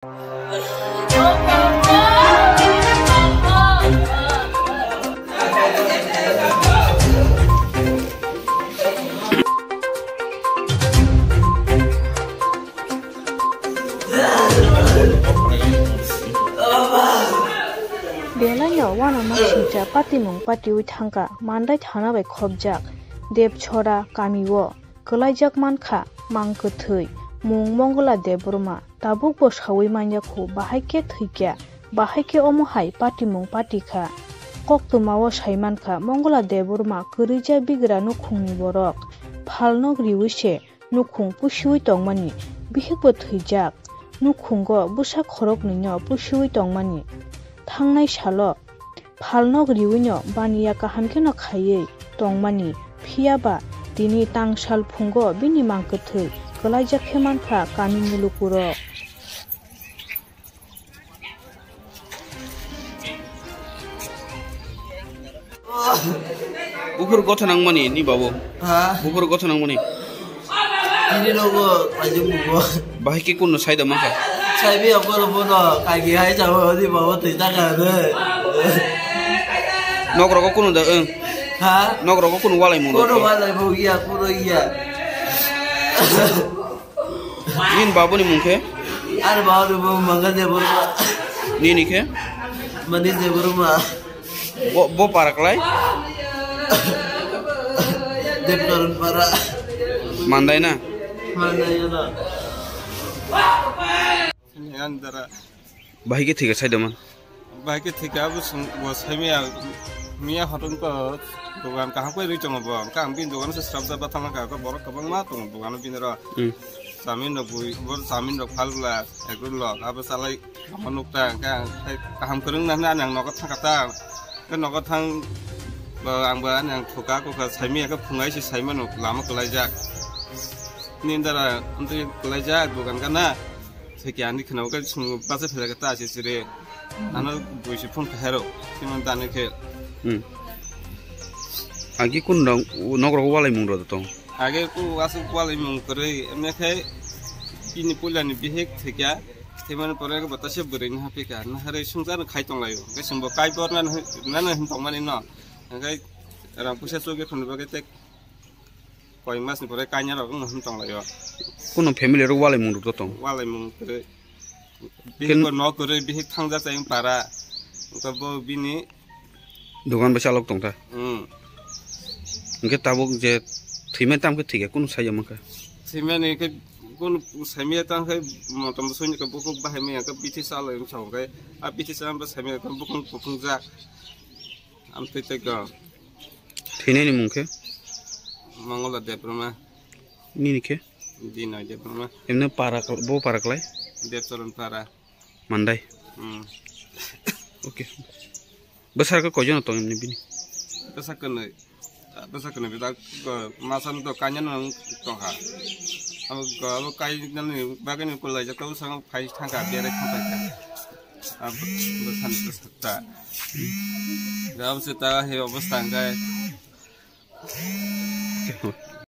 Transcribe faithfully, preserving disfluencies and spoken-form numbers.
Belaino uanama singcha patimung patiui thangkha, Mandai thana bai khopjak Debchora kamio kwlaijak mankha mang kwthwi mung Mongola Debbarma. Tabukbo saui manya khu, bahai khe thwikya, bahai khe omo hai patimung patikha. Koktwmao saimankha Mongola Debbarma kwrwija bigra nukhungni borok. Phalnok riui se nukhung pusiui tongmani, bihikbo thwijak. Nukhungo bwsa khoroknwino pusiui tongmani. Thangnai salo phalnok riuino baniya kaham kheno khaiwi tongmani, phiyaba tini tangsal phungo bini mang kwthwi kwlaijak khe mankha kami mulukurok. Buphuru gotha nangmani ni babu. Ha? Buphuru gotha nangmani. Ini logo, pajak bubo. Bahai ke kunno saida mangkha? Saibi ako lo bono, kagi hai jabo di babu twi taka re. Nok rogo kunu da, eng. Ha? Nok rogo kunu walai mung. Kono walai bo iya, kono iya. Nin babu ni mung khe? Ar babu ni bo Mangal Debbarma. Nini khe? Mani Debbarma. Bo, bo para klai? Debkaran para. Mandai na? Mandai na. Yang dara. Bahai khe thika saida man? Bahai khe thika abo sung, bo saimiya, miya hoton ko dogan kaham khe rwi tongo bo. Hwnkhe ang bini dogan se srapjak bathang kha, borok kwbangma tongo dogan bini ro. Hmm. Chamin rok bui, bo chamin rok phalbla, egro lok, abo salai. Omo nukta, hwnkhe ang tei kaham kwrwng nang nani ang nogo thangkha ta. Hwnkhe nogo thang, bo ang bo ani ang thuka, kokha saimanya khe phungai se saimano lama kwlaijak. Nini dara amtwi kwlaijak dogan gana. Seke ani khwnao khe chwng bachai phaikha ta se sire. Ano buisi phone kha hero. Timo dani khe. Hmm. Agi kun dong, nok rogo walai mung rw tong. Age ku aswk walai mung kwrwi, emne khe bini puilani bihik thwikya, thwimani pore bo tase bwrwini hapikha, naharwi swngcharno khai tonglaio. Hwnkhe chwngbo kaiborna nana hin tongmani no, hwnkhe rang puisa chukya khwlwini bagwi tei koi masni pore kainarok wngno hin tonglaio. Kuno family rok walai mung rok tong? Walai mung kwrwi. Bihik bo nok kwrwi, bihik thangjak chayung para. Wngkha bo bini dogan bai chalok tongkha. Hmm. Hwnkhe tabuk je thwimani tamo khe thwikha, kunu saya mankha? Thwimani khe kunu saimaya tamo khe motom bo songni khe bukhuk bahai maya khe bithi chalai wngsa hwnkhe a bithi chalai bo saimaya khe bukhuk kuphungjak. Amtwi tei khe. Thwinani mung khe? Mangola Debbarma. Nini khe? Dinoy Debbarma. Emne para kal-, bo para klai? Debcharan para. Mandai? Hmm. Okay. Bwsarok koijon tong emne bini? Bwsa kwnwi. Bwsa kwnwi bwsa ko-, masa no to kanya no tongkha. Abo go-, abo kainani bagwi ni kwlai jak to bwsang phai thangkha, berai thangkha. Abo bwsani bwsa ta. Gam se ta he obostha hwnkhe.